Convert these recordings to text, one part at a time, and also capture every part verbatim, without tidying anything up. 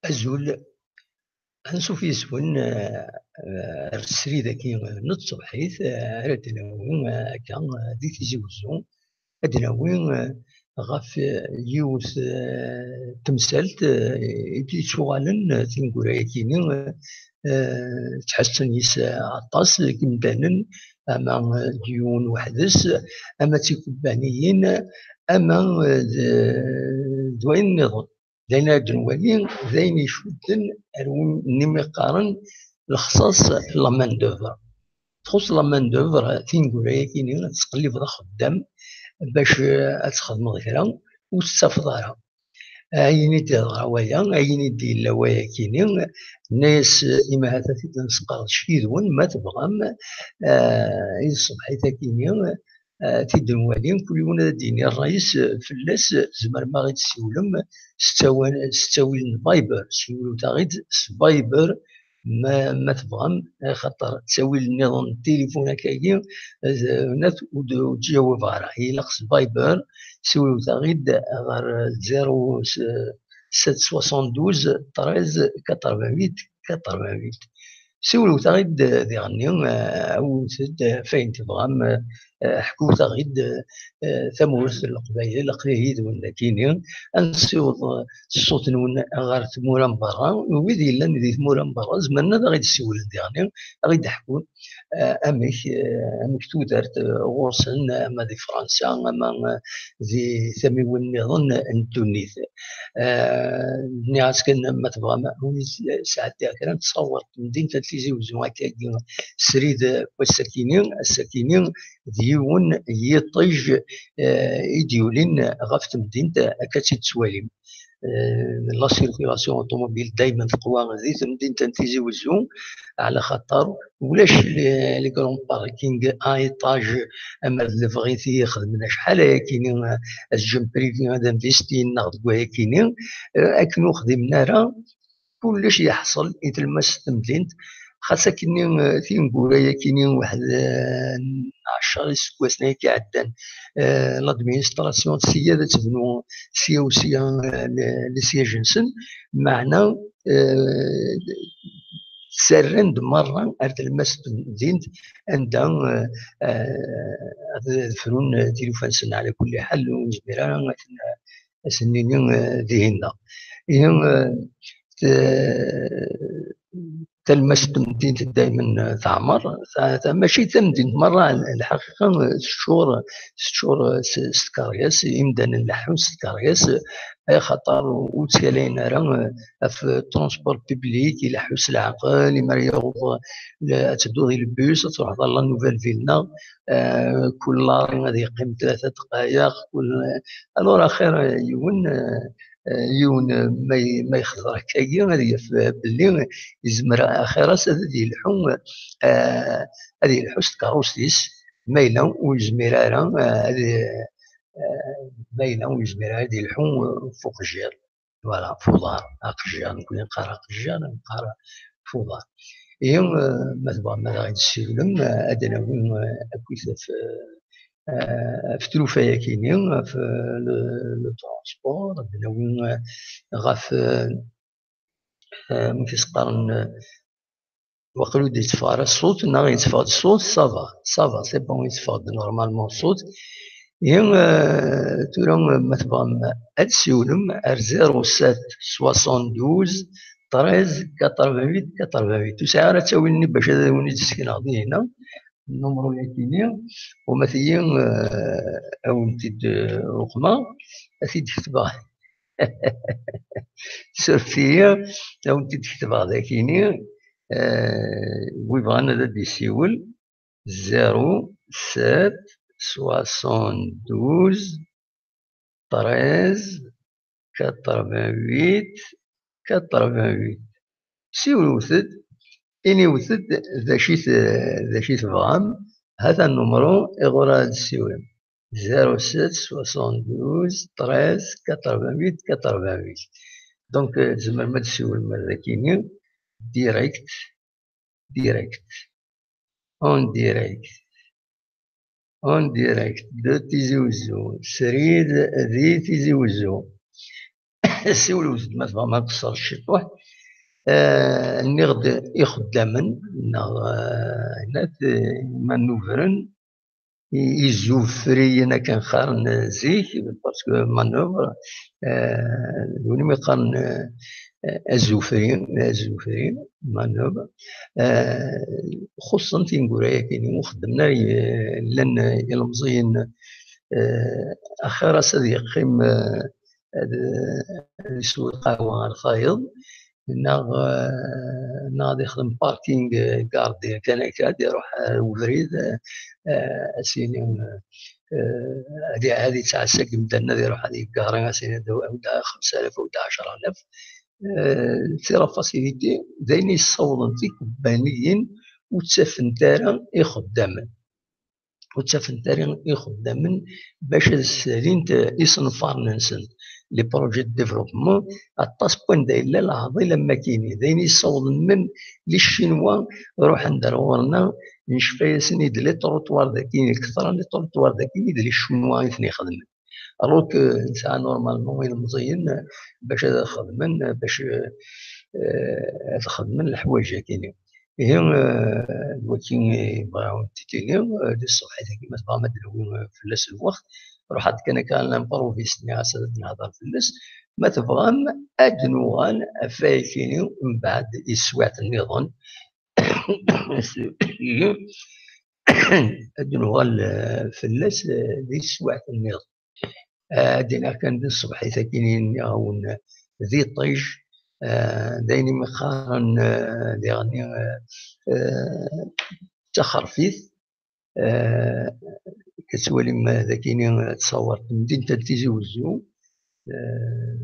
Azul, ansuf yis-wen, eh, eh, ar srid-agi n tṣebḥit, eh, ara d-nawi, eh, akka, eh, di Tizi Wezzu, ad d-nawi, eh, ɣef, eh, yiwet, eh, temsalt, eh, i d-yettuɣalen, eh, tineggura-agi-nni, eh, ttḥessen yis, eh, aṭas n yimdanen, ama, eh, d yiwen weḥd-s, ama d tikubbaniyin, ama, eh, d, d wayen nniḍen. D ayen ara d-nwali, d ayen icudden ar win imi qqaren lexṣaṣ, la main d'œuvre. Txuṣṣ la main d'œuvre, tineggura-agi-nni ad tesqellibeḍ axeddam bac, eh, ad txedmeḍ kra, ur tettafeḍ ara. Ayen i d-yeḍra waya, ayen i d-yella wayagi-nni, tenna-yas, eh, imi ahat ad t-id-nesqerdec yid-wen, ma tebɣam, eh, i tṣebḥit-agi-nni, eh, ad t-id-nwali, kul yiwen ad d-yini ṛṛay-is, eh, fell-as, eh, tzemrem ad ɣ-id-tessiwlem s ttawa-, s ttawil n Viber, siwlet-aɣ-id s Viber, ma, ma tebɣam, axaṭer ttawil nniḍen n tilifun akkagi, eh, ur d-, ur d-ttjawab ara. Ilaq s Viber, siwlet-aɣ-id ɣer zéro sept soixante-douze treize quatre-vingt-huit quatre-vingt-huit. Siwlet-aɣ-id diɣenni, eh, awit-d ɣef ayen tebɣam, eh, ḥkut-aɣ-id, eh, tamurt n Leqbayel, aql-i yid-wen dagini, ad nessiweḍ, eh, ṣṣut-nwen ɣer tmura n berra. Wid yellan di tmura n berra, zemren ad aɣ-id-ssiwlen diɣenni, ad aɣ-id-ḥkun, eh, amek, eh, amek tudert, eh, ɣur-sen, eh, ama di Fransa, ama, eh, di tamiwin nniḍen n ddunit. Eh, nniɣ-as kan, ma tebɣam, ad wen-sɛeddiɣ kra n tṣawwurt n temdint n Tizi Wezzu, akkagi, srid n wass-akini, ass-akini d yiwen n yiṭij, eh, i d-yulin ɣef temdint, akka tt-id-tettwalim. Eh, la circulation automobile daymen teqwa di temdint n Tizi Wezzu, ɛla xaṭer ulac les, les grands parkings à étages, ama d lebɣi-t i ixedmen acḥal ayakini, eh, ad ǧǧen privé ad investin neɣ deg wayakini, eh, akken ur xdimen ara, kullec yeḥṣel i tlemmast n temdint, xas akkenni, eh, tineggura-yakini weḥd, eh, ɛecra iseggasen ay iɛeddan, eh, l'administration tesya ad tebnu sya u sya, eh, le, le siège-nsen, meɛna, eh, serran-d merra ar tlemmast n temdint anda, eh, eh, ad, ad frun tilufa-nsen. Ɛla kulli ḥal, ur nezmir ara ad ten-, ad sen-nini, eh, dihin-nneɣ. Ihi, eh, t-, talemmast n temdint daymen, eh, teɛmer, ta-, ta-, mačči d tamdint merra, lḥaqiqa, eh, teččur, teččur, eh, s, s tkeryas, imdanen leḥḥun s tkeryas, eh, axaṭer ur ttgalayen ara, eh, ɣef transport public, ileḥḥu s leɛqel, imar yaweḍ, eh, ad tedduḍ i le bus, ad truḥeḍ ɣer la Nouvelle Ville, neɣ, eh, kul arrêt ad yeqqim tlata dqayeq, kul, alors axir, eh, yiwen, eh, eh, yiwen, eh, ma y-, ma yexẓer akkagi, ad yaf, eh, belli yezmer axir-as ad, ad yelḥu, eh, ad yelḥu s tkeṛṛust-is, ma yella ur yezmir ara, eh, ad, eh, ma yella ur yezmir ara ad yelḥu, eh, f uqejjir. Voilà, f uḍar, aqejjir, nekkni neqqar aqejjir, neqqar f uḍar. Ihi, eh, ma tebɣam ad aɣ-id-tessiwlem, eh, ad d-nawi, eh, akkit ɣef, eh, ɣef tlufa-yakini, ɣef, eh, le, le transport, ad d-nawi, eh, ɣef, eh, eh, amek i s-qqaren, eh, waqil ur d-yetteffeɣ ara ṣṣut, neɣ yetteffeɣ-d ṣṣut, ça va, ça va, c'est bon, yetteffeɣ-d normalement ṣṣut. Ihi, eh, tura, eh, ma tebɣam ad d-tsiwlem ar zéro sept soixante-douze treize quatre-vingt-huit quatre-vingt-huit. Ur sɛiɣ ara ttawil-nni bac ad wen-id-ssekneɣ dihin-a, numru-yakini, u ma tigi, eh, ad wen-t-id, eh, uqmeɣ, ad t-id-ketbeɣ. Surfet-iyi, ad wen-t-id-ketbeɣ dakini, eh, wi bɣan ad d-yessiwel, zéro sept soixante-douze treize quatre-vingt-huit quatre-vingt-huit. Siwlet-d, iniwet-d d acu i t-, d acu i tebɣam, hata nnumru iɣur ara d-tessiwlem. Zéro sept soixante-douze treize quatre-vingt-huit quatre-vingt-huit. Donc, euh, tzemrem ad d-tessiwlem ar dakini, direct, direct, en direct, en direct de Tizi Wezzu, srid di Tizi Wezzu. Siwlet-d ma tebɣam ad nqeṣṣer ciṭuḥ. Eh, nniɣ-d ixeddamen, neɣ, eh, nat, eh, manuvren, i-, izufriyen akken qqaren zik, parce que manœuvre, eh, d win mi qqaren, eh, azufri, azufri, manœuvre, eh, xuṣṣen tineggura-agi, ur xeddmen ara, eh, llan, eh, ilemẓiyen, eh, axir-as ad yeqqim, eh, ad, ad yesweḍ lqahwa ar tayeḍ, neɣ, eh, neɣ ad yexdem parking, eh, garde kan akka, ad iruḥ ar ubrid, eh, eh, ad s-yini, eh, ad i-, ad yettɛassa deg yimdanen, ad iruḥ ad yeggar, ad s-yini, ad, ad, xemsa alaf, ad ɛecra alaf. Eh, c'est la facilité, d ayen yessawḍen tikebbaniyin ur ttafent ara ixeddamen. Ur ttafent ara ixeddamen bac ad ssalint isenfaren-nsent, les projets de développement, aṭas n wanda yella leɛḍil am wakini. D ayen yessawḍen même les Chinois, ruḥen-d ar ɣur-neɣ, necfa-yasen-id les trottoirs dagi, kter les trottoirs dagi d les Chinois i ten-ixedmen. Alors que nesɛa normalement ilemẓiyen bac ad xedmen, bac, eh, ad xedmen leḥwayeǧ-akini. Ihi, eh, d waki i bɣiɣ ad wen-t-id-iniɣ, eh, di tṣebḥit-agi, ma tebɣam ad d-nawi, eh, fell-as lweqt, ruḥ-d kan akka à l'improviste, nniɣ-as ad nehder fell-as. Ma tebɣam, ad d-nuɣal ɣef wayakini mbeɛd i teswiɛt nniḍen. Ad d-nuɣal, eh, fell-as, eh, di teswiɛt nniḍen. Eh, ad d-iniɣ kan di tṣebḥit-agi nniɣ-awen d iṭij, eh, d ayen imi qqaren, eh, diɣen, eh, eh, d taxerfit. Eh, ad twalim, eh, dagi, eh, tṣawert temdint n Tizi Wezzu, eh,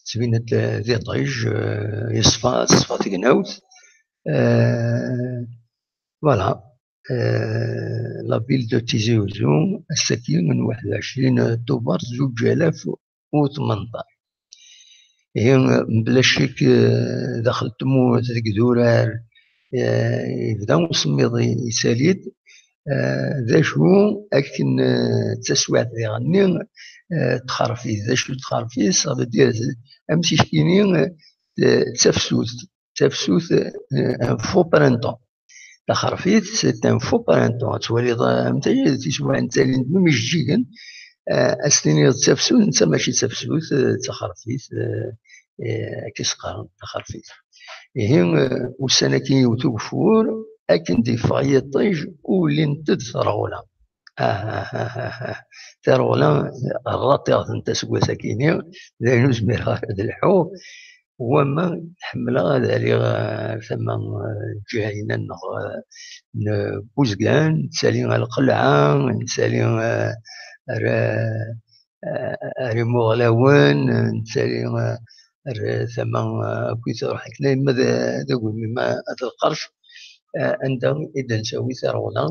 tettbin-d, eh, d iṭij, eh, yeṣfa, teṣfa tegnawt. Eh, voilà. Eh, la ville de Tizi Wezzu, ass-agi n waḥed u ɛecrin Tubeṛ zuǧ alaf u tmenṭac. Ihi, mebla ccek, eh, daxel n tmurt, deg idurar, eh, yebda usemmiḍ i-, yessali-d, eh, d acu akken, eh, d taswiɛt diɣenni, eh, txerfit. D acu txerfit? Ça veut dire, am ticki-nni, eh, d tafsut. D tafsut, eh, un faux printemps. Taxerfit, c'est un faux printemps. Ad twaliḍ, eh, am tagi, tiswiɛin ttalint, même ijeǧǧigen, eh, ad s-tiniḍ d tafsut, netta mačči d tafsut, eh, d taxerfit, eh, eh, akka i s-qqaren, taxerfit. Ihi, eh, ussan-agi yewwet ugeffur, akken d-yeffeɣ yiṭij, ulint-d terɣula. Ah, ah, ah, ah, ah. Tarɣula, rratiɣ-tent aseggas-agi-ni, d ayen ur zmireɣ ara ad lḥuɣ. Wama ḥemmleɣ ad aliɣ, eh, tama, eh, lǧiha-inna-nneɣ, eh, n Buzgan, nettali ar Lqelɛa, nettali, eh, ar, eh, ar Imuɣlawen, nettali, eh, ar tama, eh, akkit ruḥ akken alamma d, d agumim, eh, At Lqerc, eh, anda i d-nettawi tarɣula.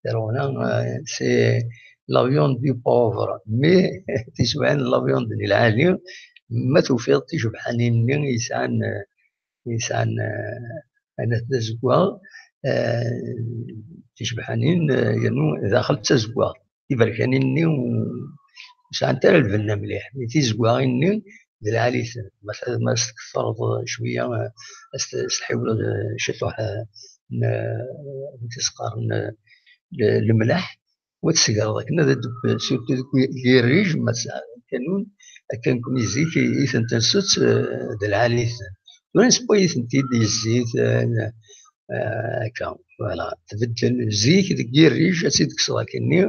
Tarɣuna, euh, c'est la viande du pauvre. Mais tiswiɛin n la viande n lɛali, ma tufiḍ ticebḥanin-nni yesɛan, euh, yesɛan, euh, anat d azeggaɣ, euh, ticebḥanin, euh, yernu daxel d tazeggaɣt. Tiberkanin-nni ur sɛant ara lbenna mliḥ. Mais tizeggaɣin-nni d lɛali-ten. Ma t-, ma s-tketreḍ cwiya, euh, s-, s-tḥiwleḍ, euh, ciṭuḥ, euh, n, n tisqaren, euh, le-, lemleḥ, wa tesgreḍ akken ad d-, surtout deg les régions, ma tesɛa kanun, akken nekni zik i, i tent-nsett, eh, d lɛali-ten. Tura nesewway-itent-id i zzit, eh, eh, akka, voilà. Tbeddel zik deg yirrij, ad tt-id-kkseḍ akkenni,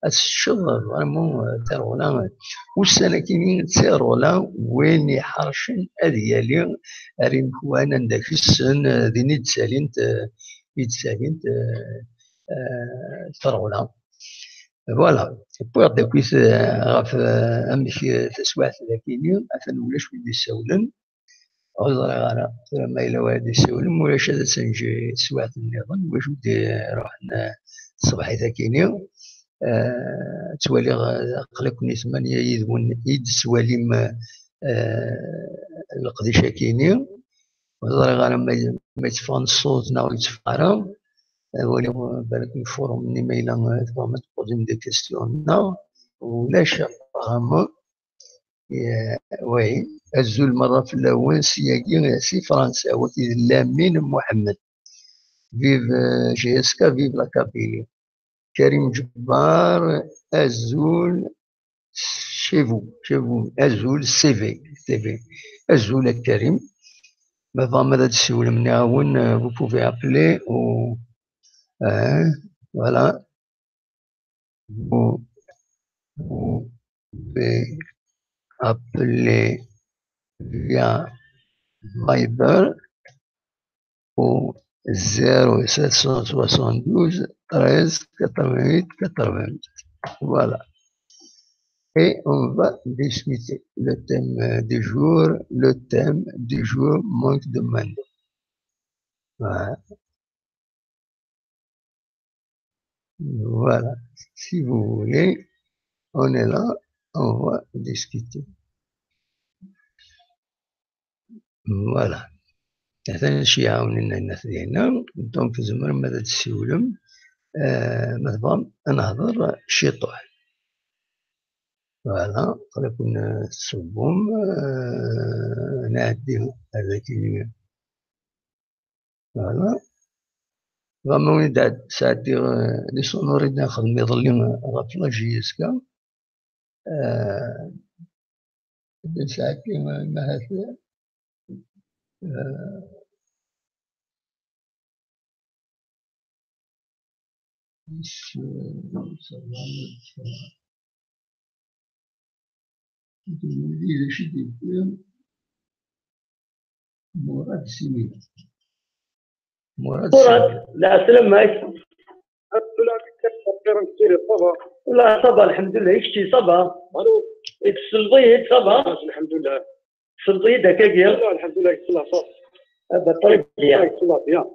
ad teččeḍ vraiment, eh, tarɣula. Ussan akkenni d tarɣula, win iḥercen ad yali ar imekwan anda kessen, eh, din i d-ttalint, eh, i d-ttalint, eh, eh, tarɣula. Voilà, wwiɣ-d akkit, eh, ɣef, eh, amek, eh, taswiɛt dagi-ni, atan ulac wid d-isawlen. Ur ẓriɣ ara, tura ma yella wayeḍ d-isawlen, ma ulac ad as-neǧǧ taswiɛt nniḍen, ulac wid d-iruḥen, eh, ṣṣbeḥ-agi-ni. Eh, ttwaliɣ, eh, aql-aken i tmanya yid-wen i d-tettwalim, eh, leqdic-agi-ni. Ur ẓriɣ ara ma, ma yetteffeɣ-n ṣṣut neɣ ur yetteffeɣ ara. Ad waliɣ, eh, balak deg forum-nni ma yella, eh, tebɣam ad d-tposem des questions neɣ ulac, apparemment. Eh, oui, azul merra fell-awen, seg-agi, si Fransa, wagi d Lamine Mohamed. Vive, euh, J S K, vive la Kabylie. Karim Djebbar, azul, chez vous, chez vous, azul, C V, C V. Azul a Karim. Ma tebɣam ad d-tessiwlem, nniɣ-awen, euh, vous pouvez appeler au, euh, voilà. Vous, vous pouvez appeler via Viber au zéro sept cent soixante-douze treize quatre-vingt-huit quatre-vingts. Voilà. Et on va discuter le thème du jour, le thème du jour, manque de main. Voilà. Voilà. Si vous voulez, on est là, on va discuter. Voilà. Atan ccyaɛ-nni n Nna Tdina, donc tzemrem ad d-tessiwlem, euh, ma tebɣam ad nehḍer ciṭuḥ. Voilà, aql-aken, euh, tṣubbum, euh, nɛeddi ar daki. Voilà. Vraiment, i d-sɛeddiɣ, euh, les sonorités i nxeddem iḍelli, euh, ɣef la J S K. Euh, sɛeddiɣ, euh, ahat, euh, Murad Simina. Murad Simina. Lɛeslama-k. Lɛeslama-k, ça va? Wallah, ça va, lḥemdullah. I kečči, ça va? Alo. Tselleḍ-iyi-d, ça va? Lḥemdullah. Tselleḍ-iyi-d akkagi? Lḥemdullah, lḥemdullah, ça va. Ah, bah, très bien. Ah, ça va bien.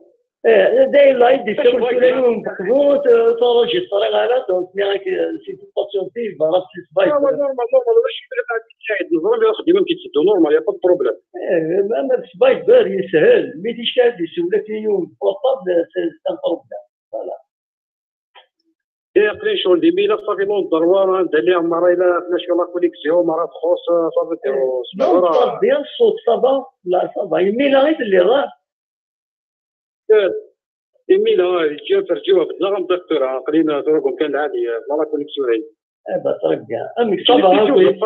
Eh, dayen la, i d-yessawel tura yiwen n teqbut, eh, ttṛaǧiɣ tura ara, donc, nniɣ-ak, eh, si tu patientes, yebɣa si ṣṣbeḥ. Ah, ouais, normal, normal, ulac kra, neẓra axeddim amek yetteddu, normal, y a pas de problème. Eh, ma, ma d ṣṣbeḥ, yeshel, mi ticki ad d-yessawel akka yiwen n portable, c'est, c'est un problème. Voilà. Eh, aql-i ccɣel d imileɣ, ça fait longtemps, anda lliɣ, mara yella fell-as la connexion, mara txuṣ, ça veut dire, eh, ur smiɣ ara. Ṣṣut, ça va? La, ça va. Imileɣ i telliḍ, ah? Eh, imileɣ, ah, yeǧǧa terǧiwa bedleɣ am docteur, aql-i tura deg umkan lɛali, eh, la connexion-agi. Eh ben, très bien. Amek ça va, amek?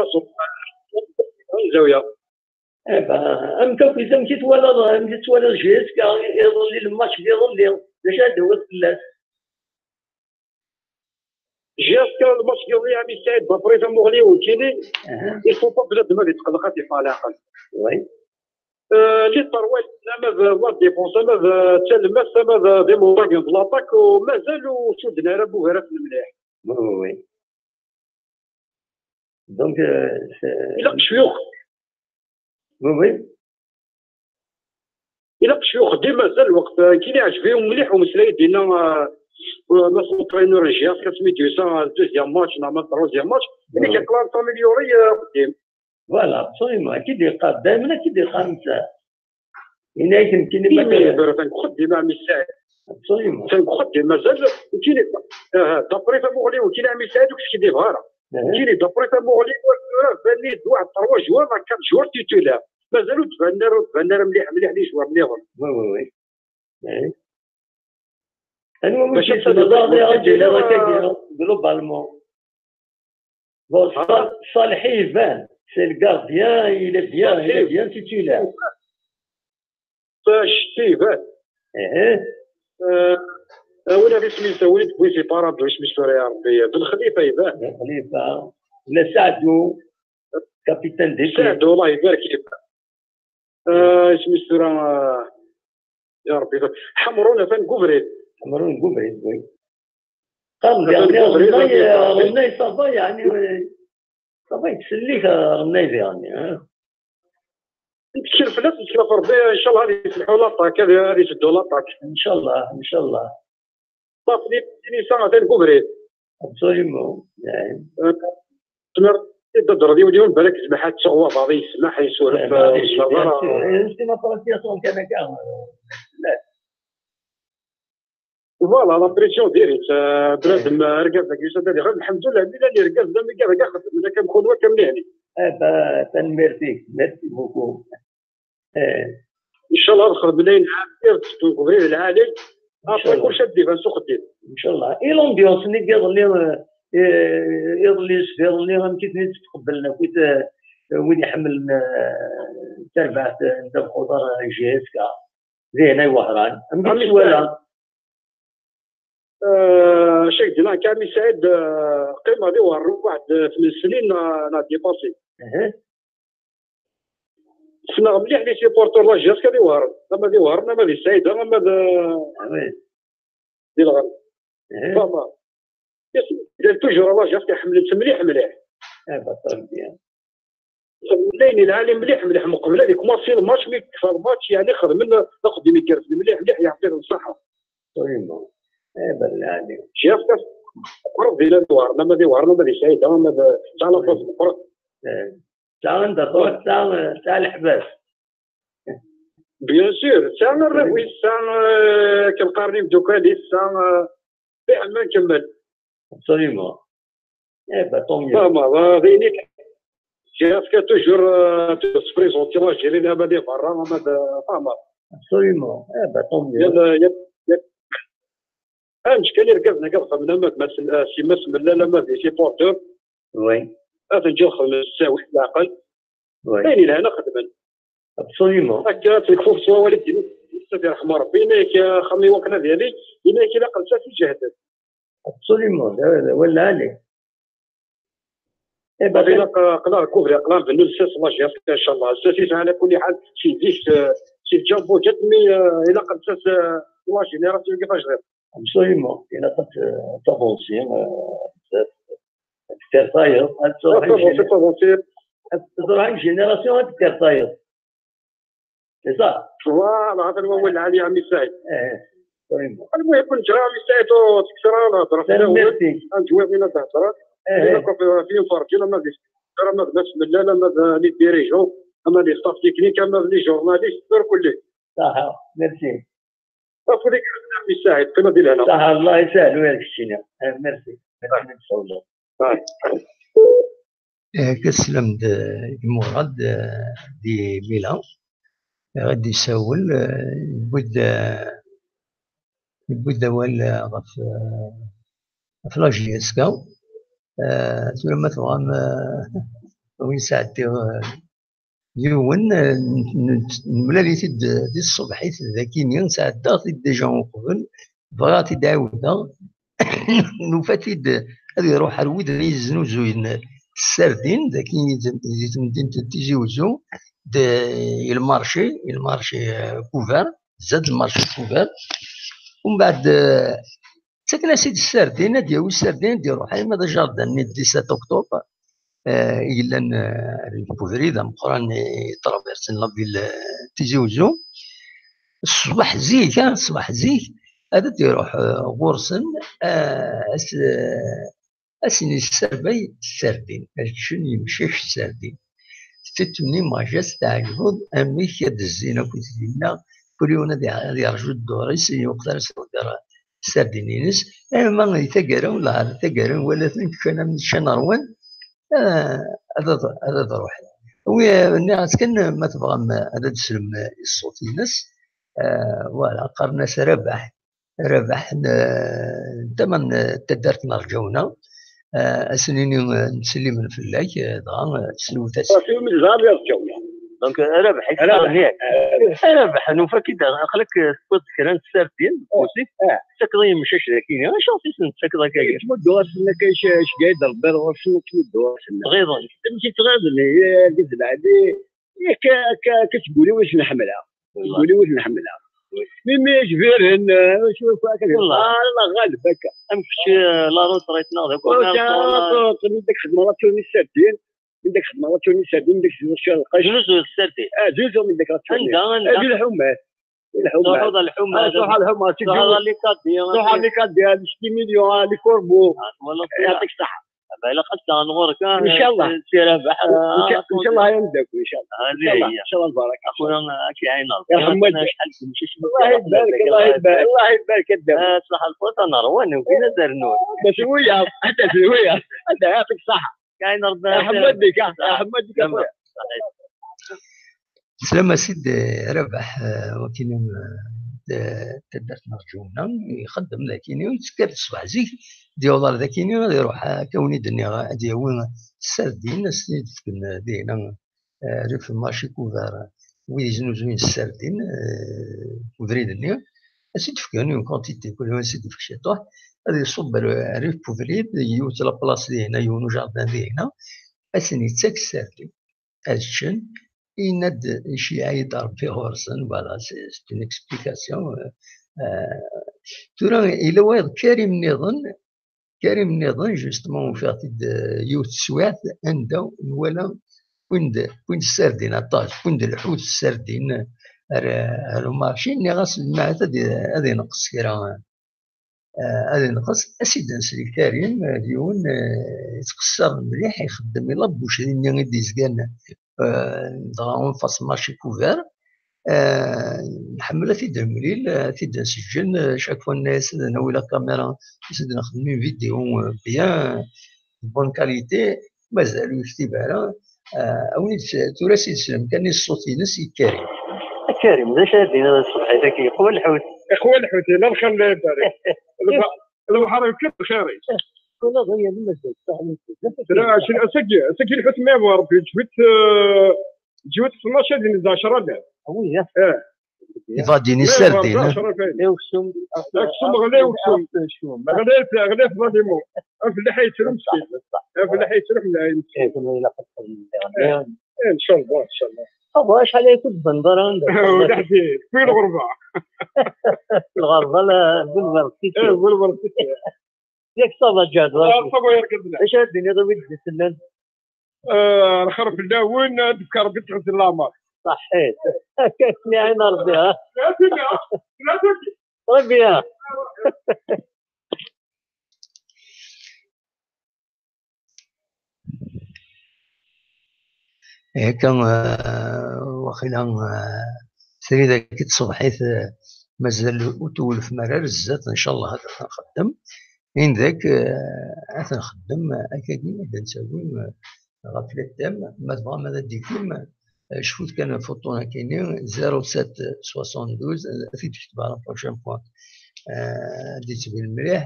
Zawya. Eh ben, amek akk, amek i twalaḍ, amek i twalaḍ J S K iḍelli, le match n iḍelli? D acu ara d-tawiḍ fell-as? J S K, le match n iḍelli, ɛemmi Saɛid, d'après tamuɣli-w nekkini, il faut pas bnadem ad yetqelleq, ad yeffeɣ leɛqel. Oui. Euh, les trois, ama d la défense, ama d talmast, ama d, d imuḍagen d l'attaque, u mazal ur cudden ara bugar-asen mliḥ. Oui, oui, oui. Donc, euh, c'est... Ilaq ccuyux. Oui, oui. Ilaq ccuyux, dima mazal lweqt, euh, nekkini iɛǧeb-iyi mliḥ umeslay dinna, euh, euh, ma s entraîneur n J S K, asmi d-yusa, euh, deuxième match, neɣ ma troisième match, il est en train de s'améliorer, euh, axeddim. Voilà, absolument. Ad k-id-yeqqar, daymen ad k-id-yeqqar netta. Yenna-yak nekkini ma... Imi yebra, atan deg uxeddim, a ɛemmi Saɛid. Absolument. Atan deg uxeddim, mazal, nekkini, ah, d'après tamuɣli-w, nekkini a ɛemmi Saɛid, ur k-skiddibeɣ ara. Nekkini d'après tamuɣli-w, tura banen-d waḥed trois joueurs, neɣ quatre joueurs titulaires. Mazal ur d-banen ara, ur d-banen ara mliḥ, mliḥ les joueurs nniḍen. Oui, oui, oui. Anwa wi d-tessneḍ aɣ-d-iniḍ akkagi, globalement? Bon, Sa-, Salih iban, c'est le gardien, il est bien, il est bien titulaire. Salih iban. Eh. Euh, euh, win ad isem-is, win i d-wwin si Paradou, isem-is tura, ya Rebbi, Ben Khalifa iban. Ben Khalifa. La Saadou, capitaine d'équipe. Saadou, Allah ibarek, iban. Euh, isem-is tura, euh, ya Rebbi, Ḥemrun atan deg ubrid. Ḥemrun deg ubrid, oui. Qqaren diɣen Ṛennay, Ṛennay, ça va, yeɛni, ça va, yettsellik, euh, Ṛennay diɣen, hein. Tekker fell-as, tekker ɣef Ṛebbi, incallah ad yesselḥu l'attaque, ad, ad iseddu l'attaque. Incallah, incallah. Ṣafi, Tinisa atan deg ubrid. Absolument. Euh, tmer-, ad d-terreḍ yiwen yiwen, balak zzmaḥ ad tuɣ wabaḍ yesmaḥ, yessuref, eh, euh, maɛlic, bien sûr. Eh, c'est ma première fois kan akka, euh, la. Voilà, la pression diri-tt, euh, bnadem, euh, argaz-agi yusa-d ad iɣab, lḥemdullah, mi llan irgazen am wiyaḍ-agi xeddmen akka am kunwi, akka mliḥ-nni. Eh ben, tanemmirt-ik. Merci beaucoup. Eh. Inchallah ad xedmen ayen lɛali, ad teddun deg ubrid lɛali. Après, inchallah, kulci ad d-iban s uxeddim. Inchallah. Et l'ambiance-nni n yiḍelli, eh, eh, iḍelli, sbiḍ-nni, amek i ten-id-tqebblen akk, eh, wid iḥemmlen, eh, tarbaɛt, eh, n ddabex uḍar, eh, J S K. Dihin ay Wehran. Amek i tt-twalaḍ? Eh, acu ak-d-nniɣ, Kami Saɛid, eh, qqimeɣ di Wehran waḥed, eh, tmen snin, eh, neɣ dépassé. Ssneɣ mliḥ les supporters la J S K di Wehran, ama di Wehran, ama di Saɛida, ama d-, di Lɣerb. Fama. Yes, toujours la J S K ḥemmlen-tt mliḥ, mliḥ. Eh ben, très bien. Xedmen ayen yelhan mliḥ, mliḥ, meqbel ad ikumaṣi lmatch, mi yekfa lmatch, yeɛni xedmen axeddim igerrzen mliḥ, mliḥ, yeɛṭi-ten ṣṣeḥḥa. Absolument. Eh ben, lɛali. J S K meqqret di la Wehran, ama di Wehran, ama di Saɛida, ama d, tesɛa la force meqqret. Eh. Tesɛa anda truḥ, tesɛa, tesɛa leḥbas. Bien sûr, tesɛa arraw-is, tesɛa, eh, akken qqaren imdukal-is, tesɛa, eh, fiḥel ma nkemmel. Absolument. Eh ben, tant mieux. Fama, d ayen i, J S K toujours, eh, toujours se présenter l'Algérie, ama di berra, ama d, fama. Absolument. Eh ben, tant mieux. Yal, yal, yal, amek kan irgazen-agi ad xedmen ama d Mass, eh, si Mass Mellal, ama d les supporters. Oui. Ad ten-ǧǧeɣ xedmen s ttawil, leɛqel. Oui. Ayen yelhan ad xedmen. Absolument. Akka ad tkfu s wawal i d-yenna Sidi Ṛṛeḥma Ṛebbi, yenna-yak, axxam i wakken ad yali, yenna-yak ilaq lsas iǧehden. Absolument, d, d awal lɛali. Eh ben, ilaq, aql-aɣ deg ubrid, aql-aɣ nbennu lsas, la J S K, inchallah. Lsas yesɛa, ɛla kulli ḥal, si zik, eh, si lǧambu ǧat, mi, eh, ilaq lsas, eh, la génération-agi tajdidt. Absolument. Ilaq ad t-, ad tavansi, eh, bzaf. Ad tekker tayeḍ, ad truḥ ad tavansi, ad tavansi. Ad truḥ une génération, ad tekker tayeḍ. C'est ça. Voilà, هذا هو العالي عمي سعيد. Eh, absolument. المهم كنت جرى عمي سعيد وتكسر على هضره في الاول. Merci. انت وين بينا تهضر؟ Eh. بينا كوفي فين فرجينا ما فيش. راه ما بناش من لا، لا، ما ب-، les dirigeants، اما les staff techniques، اما les journalistes، دار كل. صح، merci. صافي ديك يساعد، كنا دير هنا. صح، الله يسهل وياك الشينيا. Eh, merci. Merci, إن شاء الله. Eh, كسلم د-، مراد، eh, دي ميلان. Eh, غادي يساول، eh, يبود، eh, يبود أول، eh، غف، eh، غف la J S K. Eh, tura ma tebɣam, eh, وين ساعدتي، eh, Yiwen, eh, n-, n-, nemlal-it-id di tṣebḥit, d akini, sɛeddaɣ-t-id déjà uqbel, bɣiɣ ad t-id-ɛiwdeɣ. Nufa-t-id ad iruḥ ar wid i yeznuzuyen ssardin, d akin di, di temdint n Tizi Uzzu, d, i lmarci, i lmarci, eh, couvert, zdat lmarci couvert. Umbeɛd, eh, ttaken-as-id ssardin, ad d-yawi ssardin, ad d-iruḥ arma d ajardin-nni n dix-sept octobre, eh, i yellan, eh, deg ubrid ameqqran i traversen la ville, eh, Tizi Uzzu. Ṣṣbeḥ zik, ah, ṣṣbeḥ zik, ad d-iruḥ, eh, ɣur-sen, eh, as-, eh, ad sen-yesserbay ssardin, ad ččen yemcac ssardin. Tettemni ma jas teɛǧbeḍ amek ad d-zzin akk dinna, kul yiwen ad iɛ-, ad yerǧu dduṛ-is, i waqt ara s-, ssardin-ines. Ama di taggara, wala di taggara, wala-ten kkan am ccan ṛwan, eh, ad, ad, ad ruḥen. Wi, nniɣ-as kan, ma tebɣam ad d-teslem i ṣṣut-ines, eh, voilà, qqaren-as Rabaḥ. Rabaḥ n, n tama n taddart n Rǧawna. Eh, ad sen-nini, eh, ttsellimen fell-ak, eh, dɣa, eh, slewt-as. Ɣef imi dɣa ad Rǧawna. Donc, eh, Rabaḥ, Rabaḥ. Yak. Eh, Rabaḥ, nufa-k-id, aql-ak, eh, tewwiḍ kra n tsartin, eh, ufus-ik, eh, tettakeḍ i yemcac dagi. Acu i sen-tettakeḍ akka? Ttmuddu-asen akka, ic-, iceggeɛ-id Rebbi ar ɣur-sen, ttmuddu-asen. Tɣiḍen. Amek i ttɣiḍen, eh, argaz lɛali, yak akka, akka seg wul-iw i ten-ḥemmleɣ. Seg wul-iw i ten-ḥemmleɣ. Mi, mi ijbiren, eh, acu akka, akka. Wallah. Allah ɣaleb akka. Am kečč, eh, la retraite neɣ d akk. Ur sɛiɣ ara la retraite, mi d-ak xedmeɣ la tournée sardine, mi d-ak xedmeɣ la tournée sardine, mi d-ak xedmeɣ lqac. Znuzu sardine. Ah, znuzu mi d-ak la tournée. Anda, anda? Ah, di lḥumat. Di lḥumat. Truḥeḍ ɣer lḥumat. Ah, truḥ ɣer lḥumat, truḥ ɣer les caddies, les caddies, les petits millions, les corbeaux. Ah, twalaḍ. Yɛṭik ṣṣeḥḥa. Ilaq ad d-taɣen ɣur-k, ah, إن شاء الله. Si Rabaḥ, إن شاء، ah, إن شاء الله يندك، إن شاء الله. هذه هي. إن شاء الله، إن شاء الله تبارك. أخويا، أك يعين ربي. يرحم والديك. شحال كنت شي الله يبارك، الله يبارك، الله يبارك الدم. آه، صح الفوت، أنا روان، وفينا دار نور. بس هو يا، حتى هو يا. هذا يعطيك الصحة. Aḥemmad-ik, ah, aḥemmad-ik a خويا. Slama Sid Rabaḥ, eh, wakin, eh, d-, taddart neɣ Ǧuna, ixeddem dakini, yettekkar ṣṣbeḥ zik, d-yaweḍ ar dakini, ad iruḥ, eh, akka win i d-nniɣ, ad yawi sardin, ad s-ten-id-fken, eh, dinna, eh, rrif marché couvert, wid yeznuzuyen sardin, eh, deg ubrid-nni, ad s-id-fken une quantité, kul yiwen ad s-id-yefk ciṭuḥ, ad iṣubb ar, ar rrif ubrid, yiwet la place dinna, yiwen ujardin dinna, ad sen-yettak sardin. Ad ččen, yenna-d, iceyyeɛ-iyi-d Ṛebbi ɣur-sen, voilà, c'est, c'est une explication, euh, euh. Tura, yella wayeḍ Karim nniḍen, Karim nniḍen, justement, ufiɣ-t-id, euh, yiwet teswiɛt, anda nwala win d, win d ssardin, aṭas, win d lḥut ssardin, ar, ar umarci, nniɣ-as, lmeɛt ad, ad inqes kra, eh, ad inqes, ad s-id-nsel i Karim, eh, d yiwen, eh, yettqeṣṣiren mliḥ, ixeddem i la boucherie-nni i d-yezgan, eh, dɣa en face marché couvert. Eh, nḥemmel ad t-id-nemlil, eh, ad t-id-nseǧǧen, eh, chaque fois nenna-yas ad nawi la caméra, ad d-nexdem une vidéo, eh, bien, de bonne qualité, mazal ur yektib ara. Ah, a win id-, tura s-, id-slem kan i ṣṣut-ines i Karim. A Karim, d acu ara d-tiniḍ ṣṣbeḥ-agi? Iqwa lḥut. Iqwa lḥut, yella lxir la ibarek. Lba-, lebḥer yefka-d lxir-is. Ula d aya d mazal, saḥit. Tura, ass-agi, ass-agi lḥut ma yebɣa Rebbi, ǧwit, eh, ǧwit tnac ad yenz ɛecra alaf. Ah oui, ya. Eh. Iḍ-agi n iserden. Aksum. Aksum ɣlay, aksum. Ɣlay, ɣlay ḍalimu. Afellaḥ yettru meskin. Afellaḥ yettru ḥemmel ayen meskin. Eh, ncallah, ncallah. Aba, acḥal ay ken-tbaned ara anda? Ulaḥdi, fi lɣerba. Lɣerba, la, bu lberṣit. Eh, bu lberṣit. Yak ça va, Ǧad. Ah, ça va, yerked. Acu ara d-tiniḍ i wid d-isellen? Eh, lxir fell-awen, ad d-yefk Rebbi tɣezzi n leɛmer. Ṣaḥḥit. Akka i s-niɛin Rebbi, ha? Rebbi, ha? Akka, eh, waqila, eh, srid akka tṣebḥit, eh, mazal ur twulfem ara ar zdat, ncallah ad nxeddem. Indak, eh, ad nxeddem, eh, akkagi ad d-ntawi, eh, ɣef le thème, ma tebɣam ad d-tikim, eh, cfut kan lfuṭu-akini, zéro sept soixante-douze, eh, ad t-id-ketbeɣ la prochaine fois, eh, ad d-yettbin mliḥ,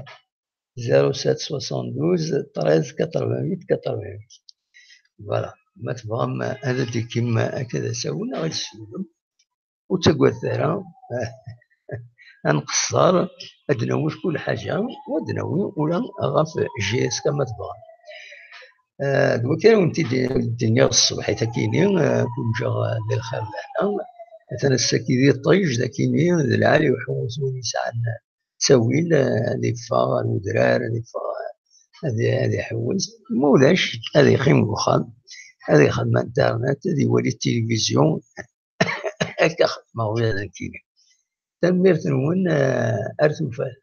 zéro sept soixante-douze treize quatre-vingt-huit quatre-vingt-huit. Voilà. Ma tebɣam ad d-tikim akka d asawen, neɣ ad tessiwlem. Ur ttagadet ara, ad nqeṣṣer, ad d-nawi kul ḥaǧa, u ad d-nawi ula ɣef J S K ma tebɣam. Eh, d wakken ad wen-t-id-iniɣ ṣṣbeḥ-it akini, eh, ken-ǧǧeɣ, eh, di lxir d lehna. Atan ass-agi d iṭij, d akini, d lɛali uḥewwes win yesɛan ttawil, eh, ad iffeɣ ar udrar, ad iffeɣ, eh, ad, ad iḥewwes. Ma ulac, ad iqqim deg uxxam, ad ixdem internet, ad iwali tilivizyu, akka xeddmeɣ ula d nekkini. Tanemmirt-nwen, eh, ar tufat.